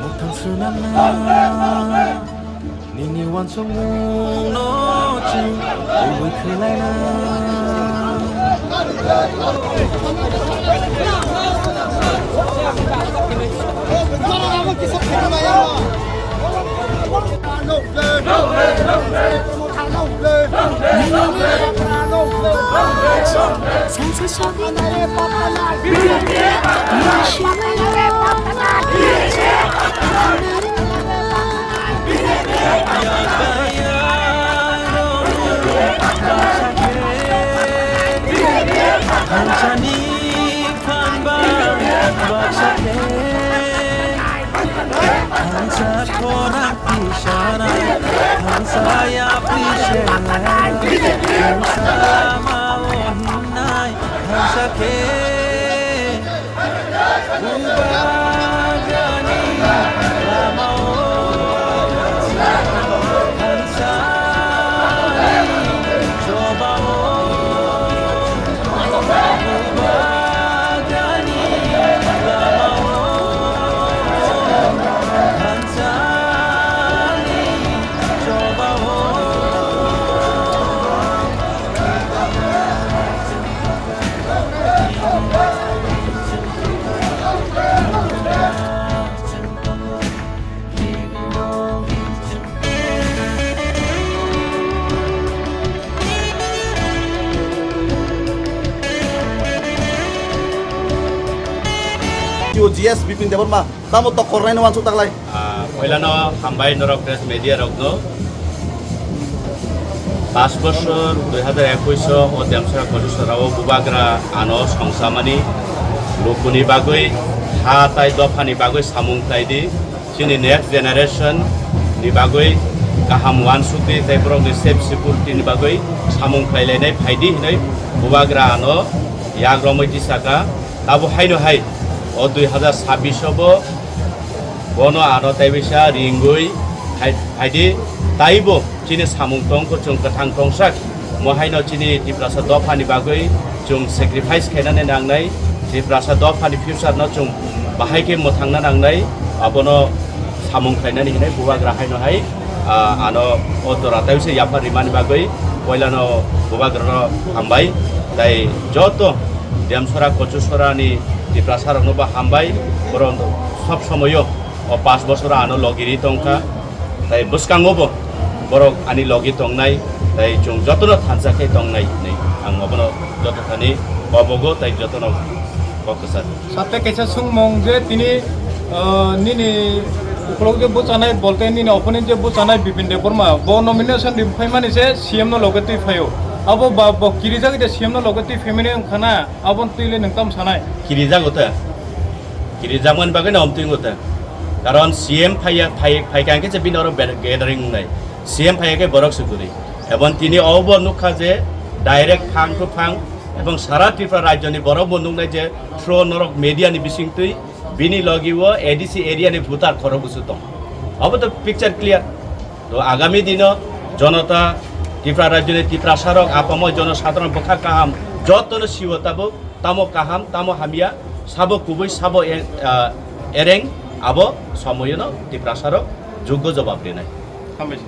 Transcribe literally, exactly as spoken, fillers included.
Muthang swnamna, nini uansukmungno chwng kubui khlaina. Thansa khorang tisana, thansa ya pisela, thansa lama o hinnai, thansa khe ubagrani lama o, thansa ni choba o. G S Bipin Debbarma, tamo tokornaino wansuk taklai. Ah, poilano hambai norok press media rokno. Pas bosor dui hazar ekush o Demsora Kochusora o bubagra ano songsamani lukuni bagwi ha tai dophani bagwi samung khlai di. Chini next generation ni bagwi kaham uansuk di tei borokni safe security ni bagwi samung khlailainai phai di hinwi bubagra ano yak romwi tisaka. Abo haino hai o dui hazar sabbish o bo bono ano tei bisa ringwi hai, hai di taibo chini samung tongkho chwng kwthang tongsak. Mo haino chini Tiprasa dophani bagwi chwng sacrifice khainani nangnai, Tiprasa dophani future no chwng bahai khe mwthangna nangnai, abono samung khlainani hinwi bubagra haino hai, ah, ano o jora tei se yaphar rimani bagwi poilano bubagrano hambai, tei joto Demsora Kochusorani Tiprasa rokno bo hambai, borok sob somoyo o pas bosoro ano logiri tongkha. Tai bwskango bo borok ani logi tongnai, tai chwng jotono thansa khe tongnai hinwi ang obono joto thani kobogo tai jotono kok kwchar. Sate kaisa sungmung je tini, ah, nini ukolog je bwchanai bolte nini opponent je bwchanai Bipin Debbarma bo nomination ri phaimani se C M no loge twi phaio. Abo ba bo kirijak je C M no loge twi phaimani wngkha na, abo twi le nwng tam sanai? Kirijago ta. Kirijakmani bagwi no omtwi wngkha ta. Karon C M phaiya, phai, phaikha hwnkhe se bini oro ber-, gathering wngnai. C M phaiya khe borok se kwrwi. Ebong tini obo nukha je direct phang to phang ebong sara Tripura rajyoni borok bo nuknai je through norok media ni bisingtwi bini logi o A D C area ni voter khorok bwswk tong. Obo to picture clear. To agami dino jonota Tripura rajyoni Tiprasa rok apamo jono sadharon bwkha kaham jotono siwo tabuk. Tamo kaham, tamo hamya, sabo kubui, sabo e-, ah, ereng, abo somoyono Tiprasarok juggo jobab rinai. Hambai.